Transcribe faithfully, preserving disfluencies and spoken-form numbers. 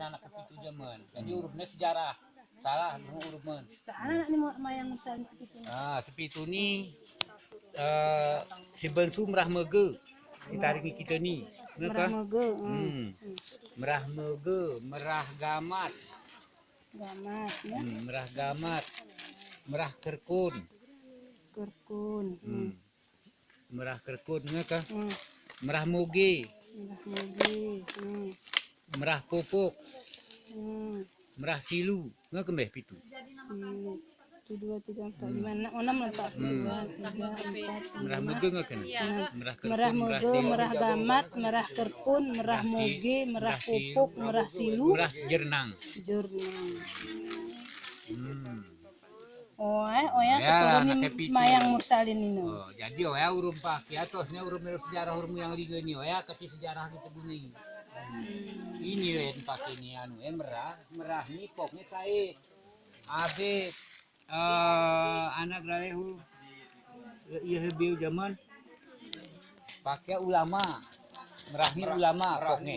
Anak kepitu jaman. Jadi urupne sejarah. Salah, urupne. Anak ni ma-, mayang sa ni sepitu ni. Ah, sepitu ni, eh, si Bensu merah mege. Si tarik ni kita ni. Merah mege, hmm. Hmm. Merah mege, merah gamat. Gamat, ya. Hmm, merah gamat. Merah kerkun. Kerkun, hmm. Hmm. Merah kerkun, ngeka? Hmm. Merah moge. Merah moge, hmm. Merah popok. Hmm. Merah silu, ngeka mbah pitu? Silu. Satu, dua, tiga, empat, lima, enam, enam lah, Pak. Hmm. Dua, tiga, empat, lima. Merah moge ngeka? Enam. Merah kerkun, merah silu. Merah moge, merah gamat, merah kerkun, merah moge, merah popok, merah silu. Merah jernang. Jernang. Hmm. Oya, oya, oya, keturun anak kepitu. Mayang Mursalin ini. Oh, jadi oya urung pake, atosne urung melu sejarah urung yang linge ni, oya keti sejarah kita guni. Ini len pake ni anu, eh, merah, merah ni pokne sae. Abe, eh, anak ralehu, iya hebiu jaman. Pake ulama. Merah ni ulama, pokne.